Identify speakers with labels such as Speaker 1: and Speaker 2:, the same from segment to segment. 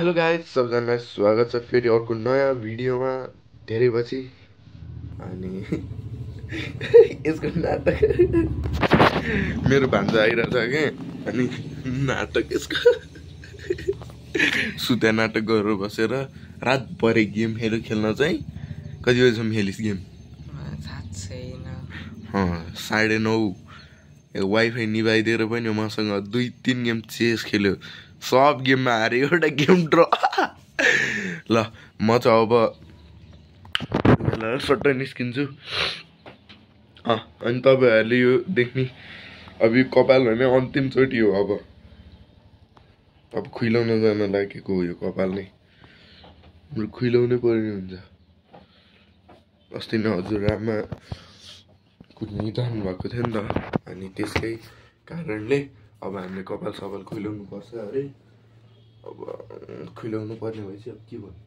Speaker 1: Hello guys, सबजनालाई स्वागत छ फेरि अर्को नयाँ भिडियोमा धेरै पछि। अनि यसको नाटक मेरो भान्जा आइरहेछ कि अनि नाटक यसको सुत्या नाटक गरेर बसेर रातभरि गेम खेल्न चाहिँ कति बजीसम्म खेलिस् गेम? 9:30 वाइफाई निभाइदिएर पनि मसँग 2-3 गेम चेस खेल्यो। सब गेममा हार्यो, एउटा गेम ड्र। ल म चाहिँ अब सट्ट निस्किन्छु। अनि तपाईँहरूले यो देख्ने अब यो कपाल भने अन्तिमचोटि हो। अब खुइलाउन जान लागेको हो यो कपाल नै। खुइलाउनै पर्ने हुन्छ। अस्ति नै हजुरआमा निधन भएको थियो नि त, अनि त्यसकै कारणले अब हामीले कपाल सपाल खुइलाउनु पर्छ अरे। अब खुइलाउनु पर्ने भएपछि अब के भन्नु,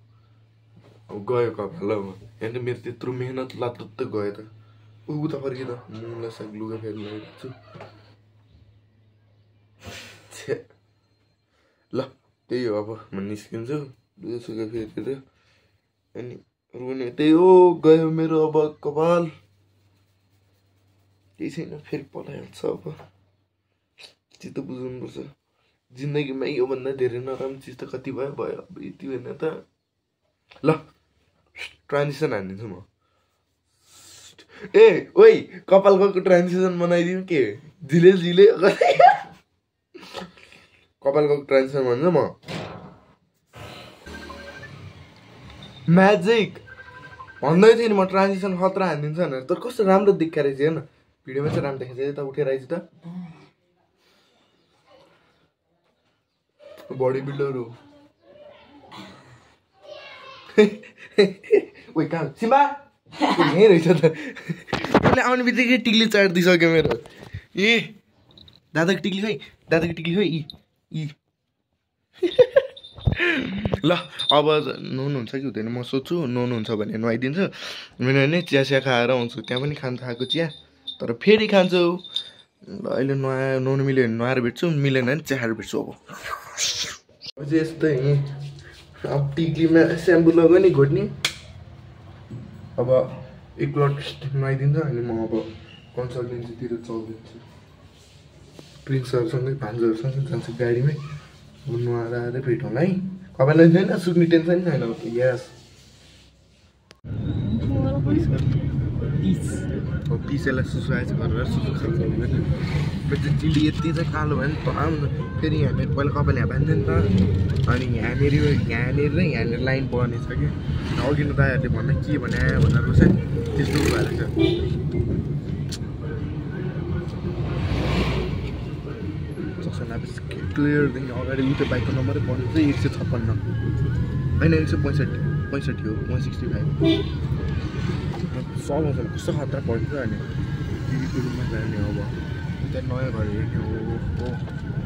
Speaker 1: अब गयो कपाल। अब यहाँ मेरो त्यत्रो मेहनत लातुत्त गयो त। उता फर्किँद मुला साग लुगा फेर्नु लागेको छु। ल त्यही हो, अब म निस्किन्छु लुगा सुगा फेरेर। अनि रुने त्यही हो, गयो मेरो अब कपाल। केही छैन, फेरि पलाइहाल्छ। अब चित्त बुझाउनुपर्छ जिन्दगीमा। योभन्दा धेरै नराम्रो चिज त कति भयो। अब यति होइन त। ल ट्रान्जिसन हानिदिन्छु म। ए ओइ, कपालको ट्रान्जिसन बनाइदिउँ के? झिले झिले कपालको ट्रान्जिसन भन्छ म। म्याजिक भन्दै थिएँ नि म, ट्रान्जिसन खतरा हानिदिन्छ भनेर। तर कस्तो राम्रो देखा रहेछ हेर्न, भिडियोमा चाहिँ राम्रो देखाएको छ। यता उठेर आइज त, बडी बिल्डर हो। ओइ कहाँ सिम्बा? यहीँ रहेछ त। उसले आउने बित्तिकै टिक्ली चाटिदिइसक्यो मेरो। ए दादाको टिक्ली खै, दादाको टिक्ली खै। यी ल अब नुहाउनुहुन्छ कि हुँदैन म सोध्छु। नुहाउनुहुन्छ भने नुहाइदिन्छु, मैले भने चिया चिया खाएर आउँछु। त्यहाँ पनि खानु थाएको चिया, तर फेरि खान्छु। ल अहिले नुहाउनु मिल्यो भने नुहाएर भेट्छु, मिलेन भने चिया खाएर भेट्छु। अब चाहिँ यस्तै अब टिक्लीमा स्याम्पू लगायो नि घोट्ने। अब एकपल्ट नुहाइदिन्छ अनि म अब कन्सल्टेन्सीतिर चल्दिन्छु। प्रिन्सहरूसँगै भान्जाहरूसँगै जान्छु गाडीमै। अब नुहाएर आएर भेटौँला है। कपाललाई छैन सुक्ने टेन्सन छैन। यस पिसेलाई सुसु आएछ गरेर सुसु खान्छ। चिल्ली यति चाहिँ कालो भयो नि त। फेरि यहाँनिर पहिला कपाल यहाँ बाँध्यो नि त, अनि यहाँनिर लाइन बनेछ कि। अघिल्लो दाइहरूले भन्दा के भने भनेर चाहिँ त्यस्तो भएको रहेछ। क्लियरदेखि अगाडि उयो बाइकको नम्बरै पर्नु चाहिँ 156 होइन, 165 हो। 165 सबै कस्तो खतरा पर्छ। अनि दिदीको रुममा जाने। अब त्यहाँ नयाँ घर हेर्ने हो।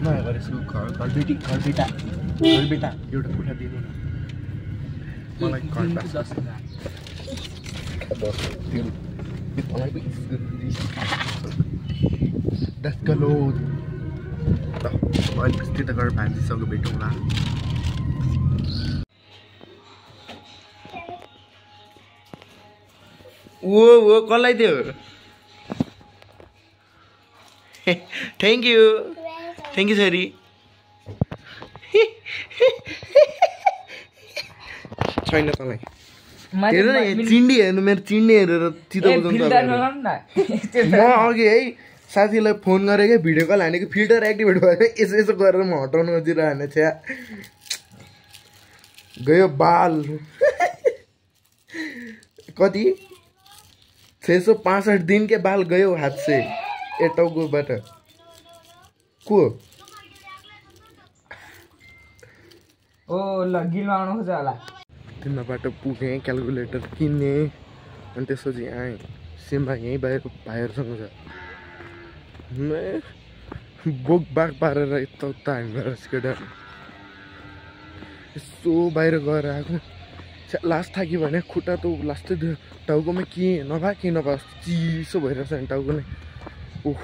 Speaker 1: नयाँ घर यसको घरबेटा एउटा कोठा दिनु न मलाई। गलो त अहिले त्यता गएर भान्जीसँग भेटौँला। ओ कसलाई त्यो? Thank you sorry. छैन तँलाई हेर न, चिन्डी हेर्नु मेरो चिन्डी हेरेर चित्त बुझाउनु। म अघि है साथीलाई फोन गरेको भिडियो कल हानेको, फिल्टर एक्टिभेट भयो। यसो गरेर म हटाउनु खोजिरहने छ्या। गयो बाल कति 665 दिन के बाल गयो हात से। ए टाउकोबाट को
Speaker 2: ओ लगिन आउनु खोज्छ होला।
Speaker 1: तिम्रो बाटो पुगेँ, क्यालकुलेटर किन्ने। अनि त्यसपछि आएँ। सिम्बा यहीँ बाहिर भाइहरूसँग छ। बोक बाग पारेर यता हामीलाई केटा यसो बाहिर गएर आएको। लास्ट थाक्यो भने खुट्टा त लास्टै टाउकोमा के नभए चिसो भइरहेछ नि टाउको नै। ओह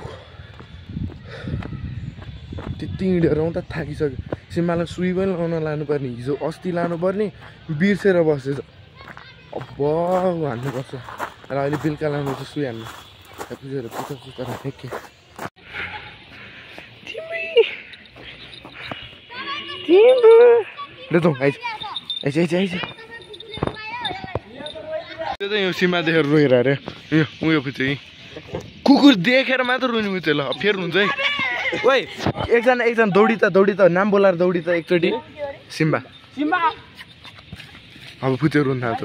Speaker 1: त्यति हिँडेर आउँदा थाकिसक्यो। सिम्बालाई सुई पनि लाउन लानुपर्ने हिजो अस्ति लानुपर्ने बिर्सेर बसेछ अब हान्नुपर्छ र अहिले बेलुका लानु चाहिँ सुई हान्नु पुजेर पुच्छर राखेँ के ल त आइज आइज आइज आइज त्यो त यो सीमा देखेर रोएर अरे यो उयो पुग्छ कुकुर देखेर मात्र रुनु पुग्छ ल फेरि हुन्छ है ओइ एकजना दौडी त नाम बोलाएर दौडी त एकचोटि सिम्बा अब पुग्छ रुन थाल्छ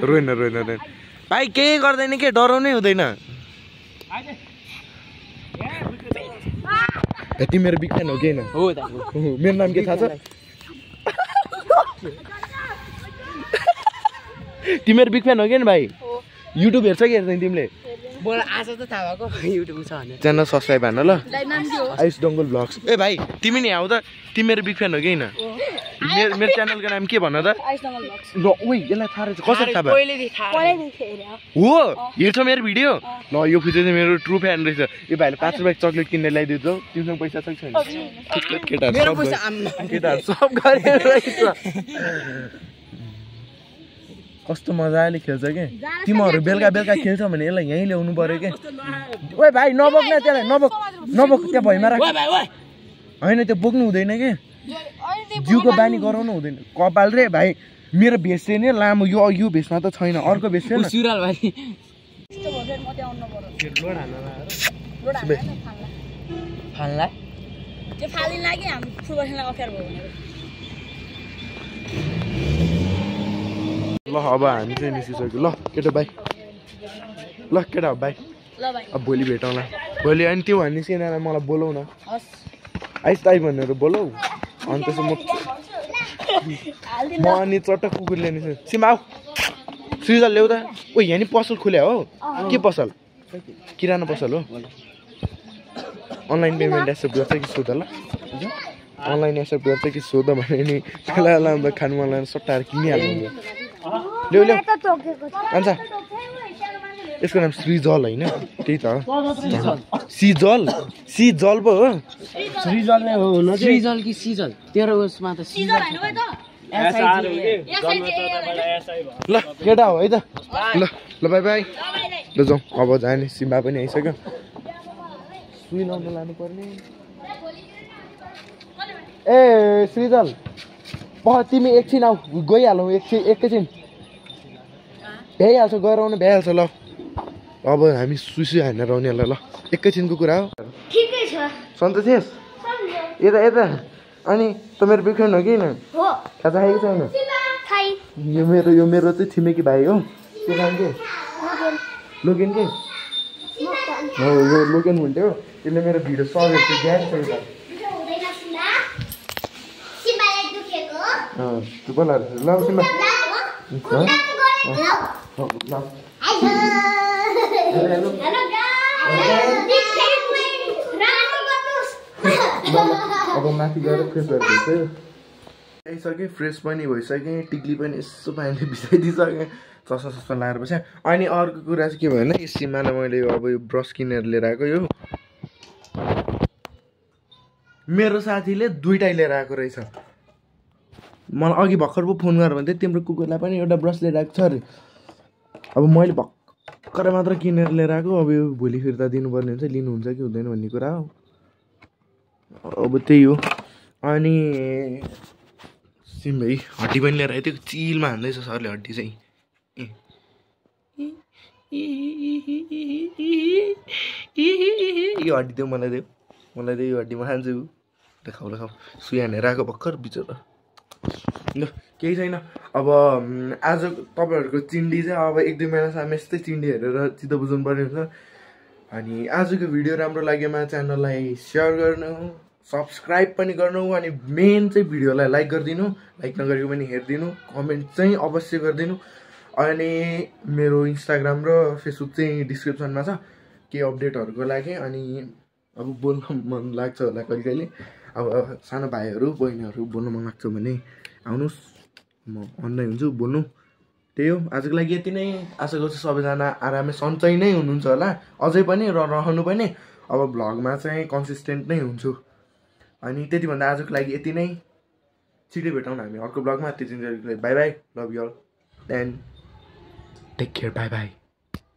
Speaker 1: रोइन भाइ केही गर्दैन के डराउनै हुँदैन तिमीहरू बिग फ्यान हो कि होइन मेरो नाम के थाहा छ तिमीहरू बिग फ्यान हो कि भाइ युट्युब हेर्छ कि हेर्दैन तिमीले च्यानल सब्सक्राइब हान ल आयुष डङ्गल भ्लग्स ए भाइ तिमी नि आऊ त तिमीहरू बिग फ्यान हो कि होइन मेरो च्यानलको नाम के भन त ल ओइ यसलाई थाहा रहेछ कसरी थाहा हो हेर्छ मेरो भिडियो ल यो फुच्चे चाहिँ मेरो ट्रु फ्यान रहेछ यो भाइले 5 रुपियाँ चक्लेट किन्ने ल्याइदिन्छ तिमीसँग पैसा छ छैन केटाहरू सब गरेर रहेछ कस्तो मजाले खेल्छ के तिमीहरू बेलुका खेल्छ भने यसलाई यहीँ ल्याउनु पर्यो के ओइ भाइ नबोक न त्यसलाई नबोक त्यहाँ भैमा राख होइन त्यो बोक्नु हुँदैन के जिउको बानी गराउनु हुँदैन कपाल रे भाइ मेरो भेष चाहिँ नि लामो यो भेषमा त छैन अर्को भेष छैन ल अब हामी चाहिँ निस्किसक्यो ल केटा भाइ ल केटा भाइ अब भोलि भेटौँला भोलि अनि त्यो भने निस्किन मलाई बोलाउ न आइस ताई भनेर बोलाउ अनि त्यसो म अनि चट्ट कुकुर ल्याउने सिम आऊ सृजल ल्याउ त ओ यहाँ नि पसल खुल्या हो के पसल किराना पसल हो अनलाइन पेमेन्ट एक्सेप्ट गर्छ कि सोध ल अनलाइन एक्सेप्ट गर्छ कि सोध भने नि बेला अन्त खानु मन लाग्यो सट्टाएर किनिहाल्नु ल्याउ अन्त यसको नाम सृजल होइन त्यही त सिजल पो हो
Speaker 3: सृजल नै हो सृजल कि सिजल तेरो उसमा त सिजल
Speaker 1: ल केटा हो है त ल बाई बाई ल जाउँ अब जाने सिम्बा पनि आइसक्यो सुई लाउन लानु पर्ने ए सृजल तिमी एकछिन आऊ गइहालौ एकैछिन भ्याइहाल्छ गएर आउनु भ्याइहाल्छ ल अब हामी सुसु हानेर आउने ल एकैछिनको कुरा हो
Speaker 4: ठिकै छ
Speaker 1: सन्चो थिएस यता अनि त मेरो बिग्रेन हो कि होइन खाजा खाएको छैन यो मेरो चाहिँ छिमेकी भाइ हो त्यो नाम के लोकेन के हो यो लोकेन हुन्थ्यो त्यसले मेरो भिडियो सकेको थियो ग्यास छ त्यो बोला ल सिम्बा अब माथि गएर फ्रेस भएर आइसकेँ फ्रेस पनि भइसकेँ टिक्ली पनि यसो पानीले भिजाइदिइसकेँ चस्मा लगाएर बसेँ अनि अर्को कुरा चाहिँ के भएन यो सिमालाई मैले अब यो ब्रस किनेर लिएर आएको यो मेरो साथीले दुइटै लिएर आएको रहेछ मलाई अघि भर्खर पो फोन गरेर भन्थ्यो तिम्रो कुकुरलाई पनि एउटा ब्रस लिएर आएको छ अरे अब मैले भर्खर मात्र किनेर लिएर आएको अब यो भोलि फिर्ता दिनुपर्ने हुन्छ लिनुहुन्छ कि हुँदैन भन्ने कुरा हो अब त्यही हो अनि सिम भाइ हड्डी पनि लिएर आयो त्यो चिलमा हान्दैछ सरले हड्डी चाहिँ यो हड्डी देऊ मलाई देऊ यो हड्डी म खान्छु खाउ सुई हानेर आएको भर्खर बिचरा ल केही छैन अब आज तपाईँहरूको चिन्डी चाहिँ अब 1-2 महिनासम्म यस्तै चिन्डी हेरेर चित्त बुझाउनु पर्ने हुन्छ अनि आजको भिडियो राम्रो लागेमा च्यानललाई सेयर गर्नु सब्सक्राइब पनि गर्नु अनि मेन चाहिँ भिडियोलाई लाइक गरिदिनु लाइक नगरेको पनि हेरिदिनु कमेन्ट चाहिँ अवश्य गरिदिनु अनि मेरो इन्स्टाग्राम र फेसबुक चाहिँ डिस्क्रिप्सनमा छ केही अपडेटहरूको लागि अनि अब बोल्न मन लाग्छ होला कहिले अब सानो भाइहरू बहिनीहरू बोल्न मन लाग्छ भने आउनुहोस् म अनलाइन हुन्छु बोल्नु त्यही हो आजको लागि यति नै आशा गर्छु सबैजना आरामै सन्चै नै हुनुहुन्छ होला अझै पनि र रहनु पनि अब भ्लगमा चाहिँ कन्सिस्टेन्ट नै हुन्छु। अनि त्यति भन्दा आजको लागि यति नै। छिटै भेटौँ न हामी अर्को भ्लगमा। त्यतिन्जेलको लागि bye bye, love you all, then take care, bye by.